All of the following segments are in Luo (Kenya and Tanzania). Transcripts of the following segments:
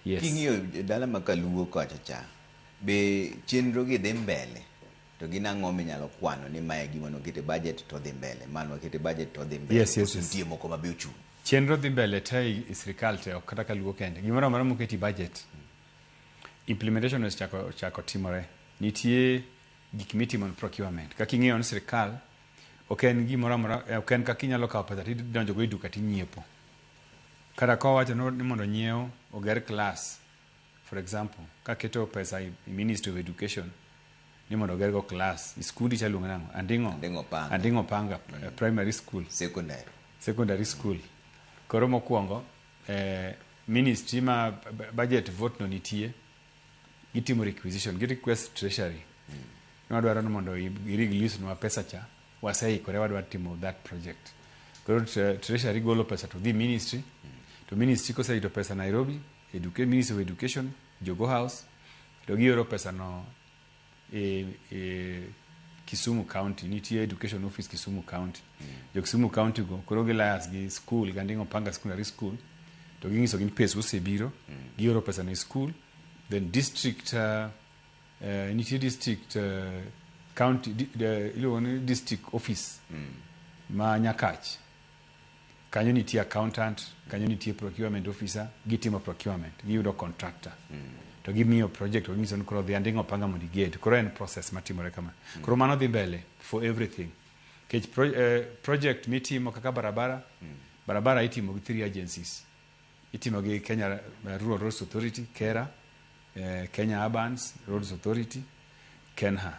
Yes. King'iyo dala ma Kaluo kocha cha, be chenro gi dhi mbele? To gin ang'o minyalo kwano ni mae gima nokete budget to dhi mbele, mano wakete budget to dhi mbele? Yes, koso yes. Nitie moko ma be ochung'. Chenro dhi mbele te e sirikal te, ok kata Kaluo kende. Gimoro amora moketi budget, implementation osechako chako timore. Nitie gik mitimo ne procurement. Kaka ing'eyo ni sirikal ok en gimoro amora, ok en kaka inyalo kawo pesa tidonjo go e duka tinyiepo. Kata kowacho ni mondo onyiew oger class, for example, kaketo pesa i Ministry of Education ni mondo oger go class, i skundi cha iluongo nang'o? Anding'o. Anding'o Panga. Anding'o Panga Primary School. Secondary. Secondary school. Koro mokwongo, ministry ma budget vote no nitie, gitimo requisition, gi request treasury. Nwadwaro ni mondo i release nwa pesa cha, waseikore wadwa timo that project. Koro treasury golo pesa to dhi ministry, to ministry koseyudo pesa Nairobi, Ministry of Education, Jogoo House, to gioro pesa no e Kisumu County, nitie education office Kisumu County. Jo Kisumu County go koro gi liaise gi school, gi Anding'o Panga Secondary School, to ging'iso gi ni pesa osebiro, gioro pesa no e school, then district nitie district county iluongo ni district office ma Nyakach. Kanyo nitie accountant, kanyo nitie procurement officer, gitimo procurement, giyudo contractor. To gimiyo project, to ginyiso ni koro dhi Anding'o Panga mondo iged. Koro en process matimore kama. Koro mano dhi mbele for everything. Nikech project mitimo kaka barabara, barabara itimo gi three agencies. Itimo gi Kenya Rural Roads Authority, KeRRA, Kenya Urban Roads Authority, KeNHA.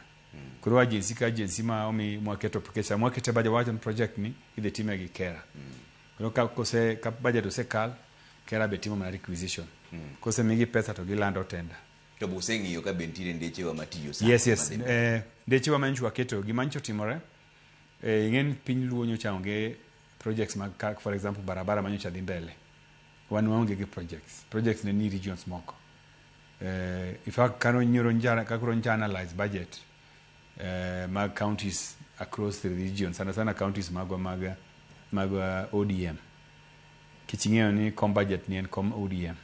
Koro agency ka agency ma omi mwaketo nikech sama wakete budget wawacho ni project ni idhi time gi KeRRA. Koro ka kose ka budget osekal, KeRRA be timo mana requisition. Kosemigi pesa to gilando tender. To be useng'iyo ka be nitiere ndechewa matiyo sani Yes. madhi mbele? Ndechewa ma nyocha waketo, gima nyocha otimore, ing'e ni piny Luo nyocha onge projects mag kaka for example barabara ma nyocha dhi mbele. Wan waonge gi projects. Projects ne ni regions moko. In fact, kano nyoro njara, ka koro nyocha analyze budget mag counties across the region, sana sana counties magwa mag ODM. Kech ing'eyo ni kom budget ni en kom ODM.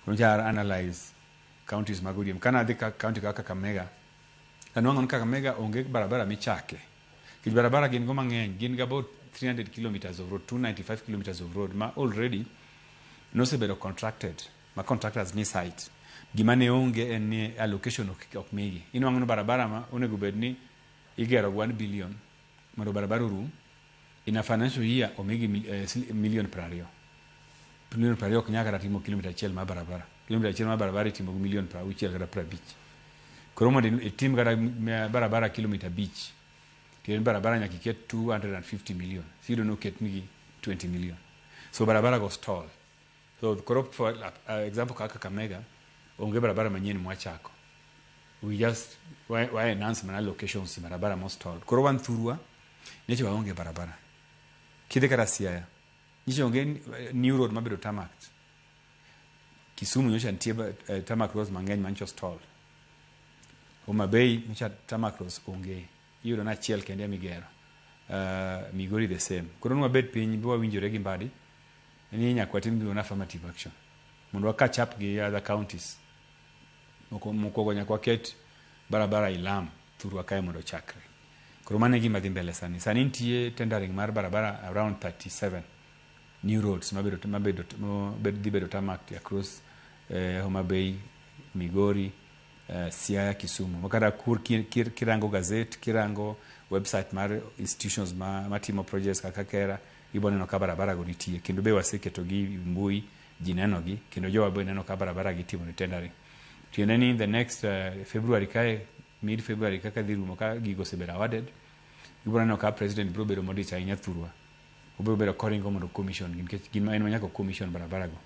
Koro nyocha analyze counties mag ODM. Kana adhi ka county kaka Kakamega, anwang'o ni Kakamega onge barabara michake. Nikech barabara gin go mang'eny, gin gi about 300 kilometers of road, 295 kilometers of road ma already nosebedo contracted, ma contractors ni site. Gima ne onge en ni allocation ok migi. Inwang'o ni barabara ma onego bed ni igero gi 1 billion mondo barabara orum, in a financial year omigi million 20. Million 20 ok nyal kata timo kilomita achiel mar barabara. Kilomita achiel mar barabara itimo gi million 60 kata 50. Koro mondo itim kata barabara kilomita 5, tiende barabara nyaka iket 250 million. Iyudo ni oketnigi 20 million. So barabara go stall. So koro for example kaka Kakamega, onge barabara manyien mwachako. We just wa enhance mana locations barabara mo stall. Koro wan thurwa, nyocha waonge barabara. Kidhi kata Siaya, nyocha onge new road mabedo tarmacked. Kisumu nyocha nitie tarmac roads mang'eny manyocha stall. Homa Bay nyocha tarmac roads onge. Iyudo na achiel kende migero. Migori the same. Koro nwabet piny bi wawinjore gi Mbadi ni nyaka watim gima affirmative action mondo wa catch up gi other counties. Mokwongo nyaka waket barabara ilam thurwa kae mondo ochakre. Koro mano e gima dhi mbele sani. Sani nitie tendering mar barabara around 37 new roads mabedo dhi bedo tarmacked across Homa Bay, Migori, Siaya, Kisumu. Makata kur kirango gazette, kirango website mar institutions matimo projects kaka KeRRA, ibo neno ka barabara go nitie. Kendo be waseketo gi mbui, ji neno gi, kendo jowa be neno ka barabara gitimo ni tendering. Tiende ni in the next February kae, mid February kaka dhi rumo ka gigo osebedo awarded, ibro neno ka president biro bedo modich ahinya thurwa. Obiro bedo koringo mondo commission gi, nikech gima en manyaka commission barabara go.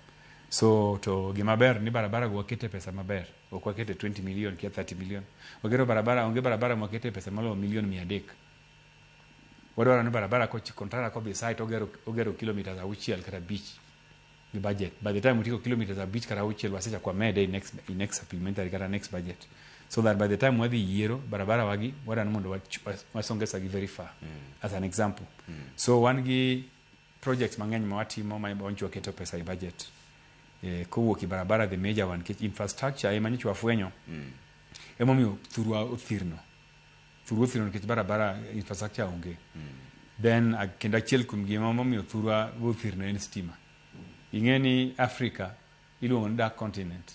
So to gima ber ni barabara go wakete pesa maber. Ok wakete 20 million kia 30 million. Wagero barabara, onge barabara mwakete pesa moloyo million 300. Wadwaro ni barabara ko contractor kodhi site ogero kilometers 6 kata 5 gi budget. By the time utieko kilometers 5 kata 6 wasechako wamede in next supplementary kata next budget. So that by the time wadhi yiero barabara wagi wadwaro ni mondo wasongesa gi very far. As an example. So wan gi projects mang'eny ma watimo ma wancho waketo pesa e budget. Kowuok e barabara, the major one, nikech infrastructure ema nyocha wafwenyo. Emomiyo thurwa othirno. Thurwa othirno nikech barabara, infrastructure onge. Then kendo achiel kuom gima momiyo thurwa othirno en stima. Ing'e ni Africa iluongo ni dark continent.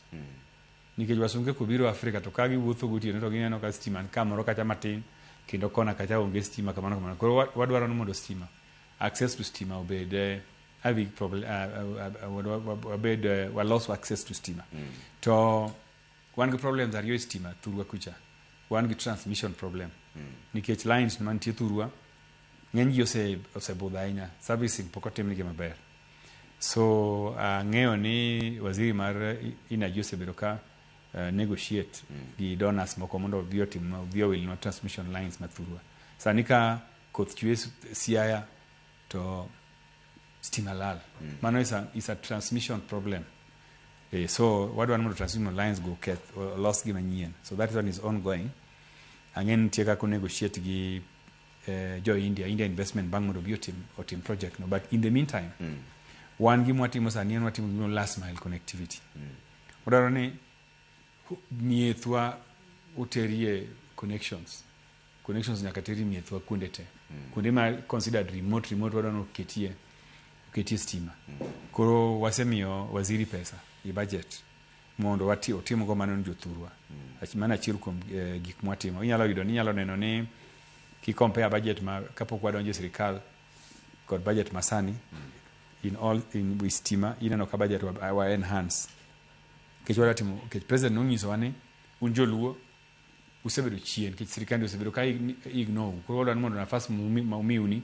Nikech wasunge kobiro Afrika to ka giwuotho gotieno to gineno ka stima ni kamoro kacha matin, kendo kona kacha onge stima, kamano kamano. Koro wadwaro ni mondo stima, access to stima obed a big problem, wabed walos access to stima. To wan gi problems ariyo e stima thurwa kucha. Wan gi transmission problem. Nikech lines mantie thurwa ng'eny gi osebudho ahinya, servicing pok otimnigi maber. So ang'eyo ni waziri mar energy osebedo ka negotiate gi donors moko mondo odhi otim, odhi owilnwa transmission lines ma thurwa. Sani ka koth chwe Siaya to stima lal. Mano is a transmission problem. So wadwaro mondo transmission lines go keth olos gi manyien. So that one is ongoing. Ang'e ni nitie kaka negotiate gi jo India, India Investment Bank, mondo obi otim project no. But in the meantime, wan gima watimo sani en watimo gimiluongo last mile connectivity. Wadwaro ni miethwa oterie connections. Connections nyaka teri miethwa kuonde te. Kuonde ma considered remote, wadwaro ni oketie stima. Koro wasemiyo waziri pesa e budget mondo otimgo mano ne jothurwa. Mano achiel kuom gik mwatimo. Inyalo yudo ni inyalo neno ni ki compare budget ma kapok wadonjo e sirikal kod budget masani, in all in with stima, ineno ka budget wa enhance. Nikech wadwa timo, nikech president nonyisowa ni un joluo usebedo chien nikech sirikande osebedo ka ignore u. Koro wadwaro ni mondo nafas ma umiu ni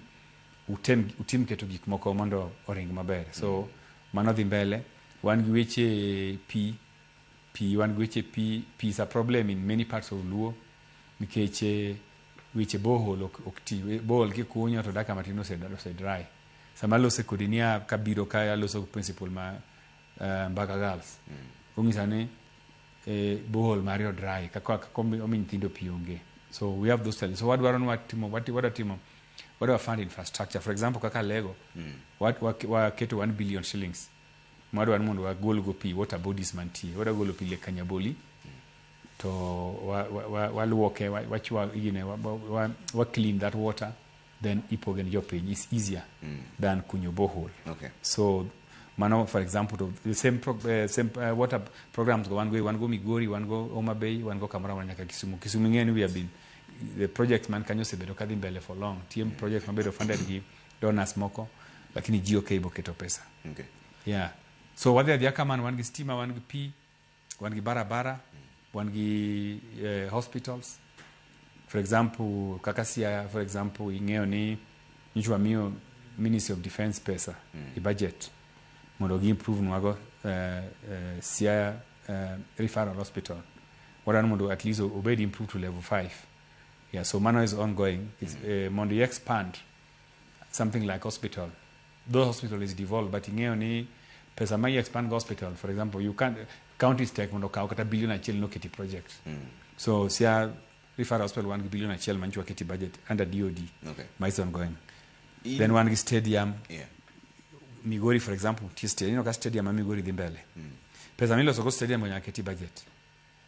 utim keto gik moko mondo oring maber. So mano dhi mbele. Wan gi weche pi, wan gi weche pi. Pi is a problem in many parts of Luo nikech weche borehole ok ti. Borehole kikunyo to dakika matin ose dry. Sama alose kodi niya kabiro ka aloso principal ma Mbaka Girls. Onyisa ni borehole mare o dry, kaka omi nyithindo pi onge. So we have those challenges. So wadwaro ni watimo wadwa timo, wadwa fund infrastructure. For example, kaka Lego, waketo 1 billion shillings mwadwaro ni mondo wagol go pi, water bodies mantie. Wadwa golo pi Lake Kanyaboli to waluoke, wachwa gine, wa clean that water, then ipoge ne jopiny. It's easier than kunyo borehole. So mano, for example, to the same water programs go wan go Migori, wan go Homa Bay, wan go kamoro amora nyaka Kisumu. Kisumu ing'eyo ni we have been, the project man kanyo osebedo kadhi mbele for long. Tie project mabedo funded gi donors moko, lakini GOK boketo pesa. Yeah, so wadhi adhiya kamano. Wan gi stima, wan gi pi, wan gi barabara, wan gi hospitals. For example, kaka Siaya, for example, ing'eyo ni nyocha wamiyo Ministry of Defence pesa e budget mondo gi improve nwago Siaya Referral Hospital. Wadwaro ni mondo at least obed improved to level 5. Yeah, so mano is ongoing. Mondo i expand something like hospital, though hospital is devolved, but ing'eyo ni pesa ma i expand go hospital, for example, you can't, counties tek mondo okaw kata billion 1 noketi project. So Siaya Referral Hospital wan gi billion 1 manyicho waketi budget under DOD ma is ongoing. Then wan gi stadium. Migori, for example, nitie stadium. Ineno ka stadium ma Migori dhi mbele. Pesa miloso go stadium nyaka keti budget.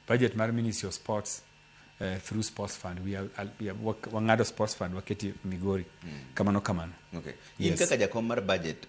Budget mar Ministry of Sports, through sports fund, we are wang'ado sports fund waketi Migori. Kamano kamano. Okay. In kaka jakom mar budget